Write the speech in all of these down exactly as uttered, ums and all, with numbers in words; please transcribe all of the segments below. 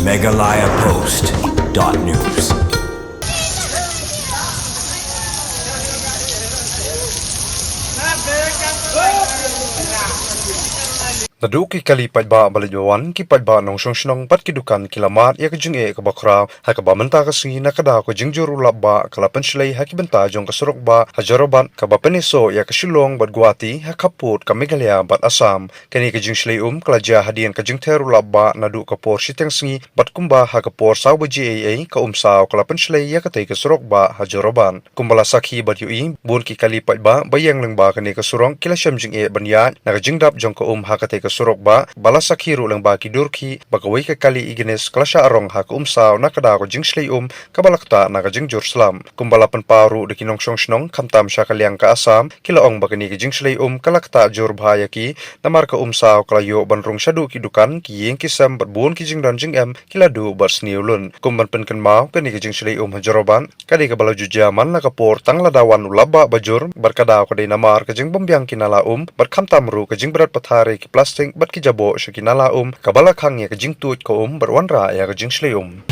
Meghalaya Post dot news. Naduh ki kali paidbah ba leit ba wan, ki paidbah nongshong shnong bad ki dukan ki la mad ïa ka jingeh kaba khraw, ha kaba mynta ka sngi na ka daw ka jingjur u lap bah ka la pynshlei ha ki bynta jong ka surok bah ha Jorabat kaba pynïasoh ïa ka Shillong bad Guwahati ha khappud ka Meghalaya bad Assam. Kane ka jingshlei um ka la jia hadien ka jingther u lap bah naduh ka por shiteng sngi bad kumba ha ka por saw baje eiei ka um saw ka la pynshlei ïa katei ka surok bah ha Jorabat. Kumba la sakhi bad ïohi, bun ki kali paidbah ba ïeng lyngba kane ka surok ki la shem jingeh ban ïaid na ka jingdap jong ka um ha katei ka surok bah, ba la sakhi ruh lyngba ki dur khih ba kawei ka kali Ignis ka la shah rong ha ka um saw na ka daw ka jingshlei um kaba la ktah na ka jingjur slap. Kumba la pynpaw ruh da ki nongshong shnong khamtam sha ka liang ka Assam, ki la ong ba kane ka jingshlei um ka la ktah jur bha ïa ki, namar ka um saw ka la ïoh ban rung shaduh ki dukan, ki ïing ki sem bad bun ki jingdon jingem ki la duh bad sniew lut. Kum ban pynkynmaw, kane ka jingshlei um ha Jorabat ka dei kaba la ju jia man la ka por tang lada wan u lap bah ba jur, bad ka daw ka dei namar ka jingbymbiang ki nala um, bad khamtam ruh ka jingbret pathar ïa ki plastik bad ki jaboh sha ki nala um, kaba la khang ïa ka jingtuid ka um bad wanrah ïa ka jingshlei um.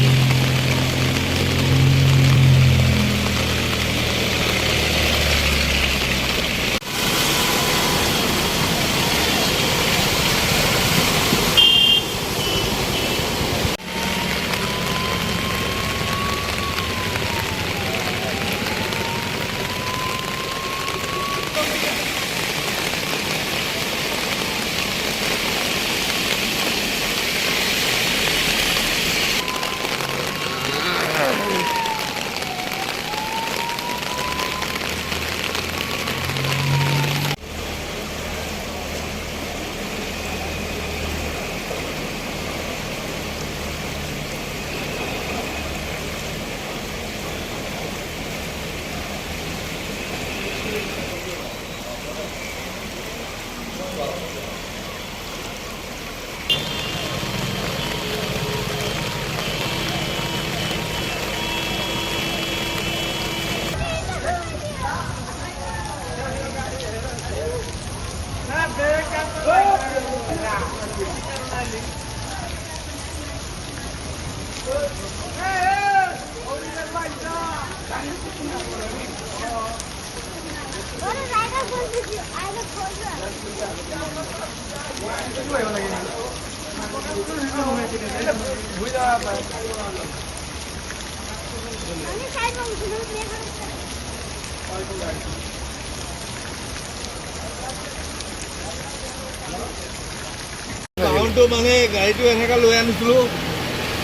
Around to মানে গাড়ীটো এনেকা লৈ আনিছিলো,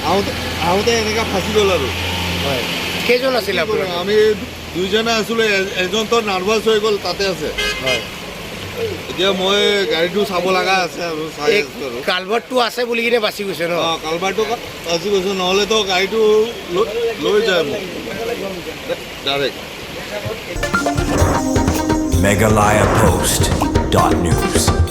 আহোঁতে আহোঁতে এনেকা ফাঁচি গ'ল আৰু। হয়, কেইজন আছিলে আপোনাৰ? আমি দুইজনে আছিলো, এ- এজনতো নাৰ্ভাছ হৈ গ'ল, তাতে আছে। হয়। এতিয়া মই গাড়ীটো চাব লগা আছে আৰু চাই এই আছো আৰু। কালভাৰ্টটো আছে বুলি কিনে বাচি গৈছে ন? অ, কালভাৰ্টটো কা- বাচি গৈছে, নহ'লেতো গাড়ীটো লৈ- লৈ যায় মোক ডাইৰেক্ট। Meghalaya Post dot news.